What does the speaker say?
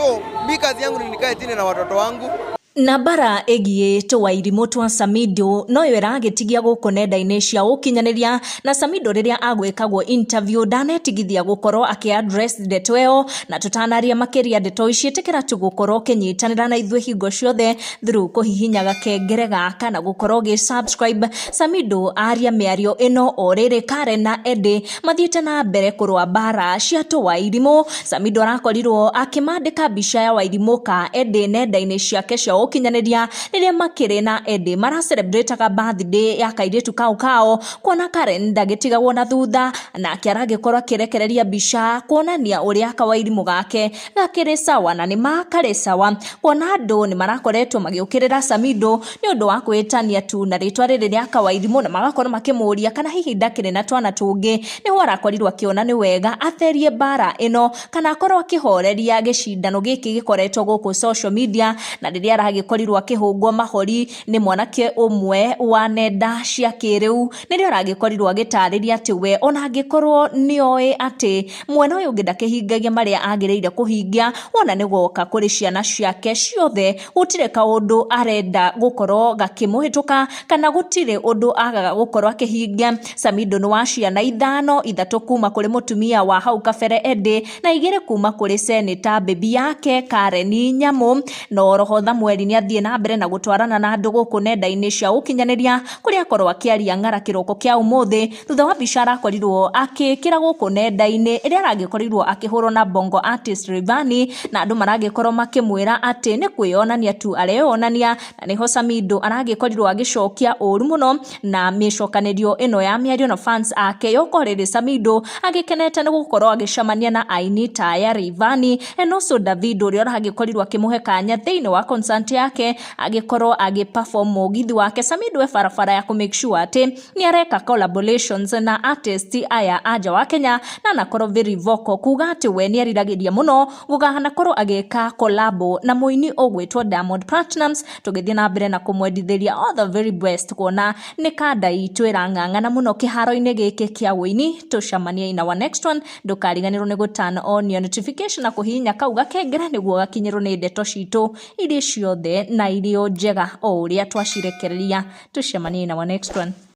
So mi kazi yangu ni nikae chini na watoto wangu. Na mbara ĩgiĩ tũwairimũ twa Samidoh noyo ĩragĩtigia gũkũ nenda-inĩ cia ũkinyanĩria. Na Samidoh rĩrĩa agwĩkagwo interview ndanetigithia gũkorwo akĩ address ndeto ĩyo. Na tũtanaria makĩria ndeto ici, ĩtĩkĩra tu gũkorwo ũkĩnyitanĩra na ithuĩ hingo ciothe through kũhihinya gakengere gaka na gũkorwo ũgĩ subscribe. Samidoh aria mĩario ĩno o rĩrĩ Karen na Eddie mathiĩte na mbere kũrũa mbara cia tũwairimũ. Samidoh arakorirwo akĩmandĩka mbica ya wairimũ ka Eddie nenda-inĩ ciake cia ũkinyanĩria rĩrĩa makĩrĩ na Eddie maracelebrataga birthday ya kairĩtu kau kao, kuona Karen ndagĩtigagwo na thutha, nake aragĩkorwo akĩrekereria mbica kuonania ũrĩa kawairimũ gake gakĩrĩ sawa. Na nĩ karĩ sawa, kuona andũ nĩ marakoretwo magĩũkĩrĩra Samidoh nĩ ũndũ wa kwĩtania tu na rĩtwa rĩrĩ rĩa kawairimũ, na magakorwo makĩmũria kana hihi ndakĩrĩ na twana tũngĩ. Nĩho arakorirwo akĩona nĩ wega atherie mbara ĩno kana akorwo akĩhoreria gĩcindano gĩkĩ gĩkoretwo gũkũ social media. Na rĩrĩa aragĩkorirwo akĩhũngwo mahori nĩ mwanake ũmwe wa nenda cia kĩrĩu, nĩrĩo aragĩkorirwo agĩtarĩria atĩ we ona angĩkorwo nĩoĩ atĩ mwena ũyũ ũngĩ ndakĩhingagia marĩa agĩrĩire kũhingia, wona nĩ goka kũrĩ ciana ciake ciothe gũtirĩ kaũndũ arenda gũkorwo gakĩmũhĩtũka kana gũtirĩ ũndũ agaga gũkorwo akĩhingia. Samidoh nĩ wa ciana ithano, ithatũ kuma kũrĩ mũtumia wa hau kabere Eddie na igĩrĩ kuma kũrĩ seneta baby yake Karen Nyamu. No roho Thamueli nĩ athiĩ na mbere na gũtwarana na andũ gũkũ nenda-inĩ cia ũkinyanĩria, kũrĩa akorwo akĩaria ng'ara kĩroko kĩa ũmũthĩ thutha wa mbica arakorirwo akĩkĩra gũkũ nenda-inĩ ĩrĩa aragĩkorirwo akĩhũrwo na bongo artist Rayvanny, na andũ maragĩkorwo makĩmwĩra atĩ nĩ kwĩyonania tu areyonania. Na nĩho Samidoh aragĩkorirwo agĩcokia ũru mũno na mĩcokanĩrio ĩno ya mĩario na fans ake, yoka rĩrĩ Samidoh agĩkenete nĩ gũkorwo agĩcemania na aini ta aya Rayvanny and also Davido, ũrĩa ũragĩkorirwo akĩmũhe kanya thĩinĩ wa concert yake agĩkorwo agĩ perform mũgithi wake. Samidoh e barabara ya kũ make sure atĩ nĩ areka collaborations na artist aya a nja wa Kenya, na anakorwo very vocal kuga atĩ we nĩ eriragĩria mũno gũkanakorwo agĩka collabo na mũini ũgwĩtwo Diamond Platnumz. Tũgĩthiĩ na mbere na kũmwendithĩria all the very best, kuona nĩ kanda itũ ĩrang'ang'ana mũno kĩharo-inĩ gĩkĩ kĩa ũini. Tũcemanie in our next one. Ndũkariganĩrwo nĩ gũ turn on your notification na kũhihinya kau gakengere nĩguo gakinyĩrwo nĩ ndeto citũ iria ciothe na irio njega o ũrĩa twacirekereria. Tũcemanie in our next one.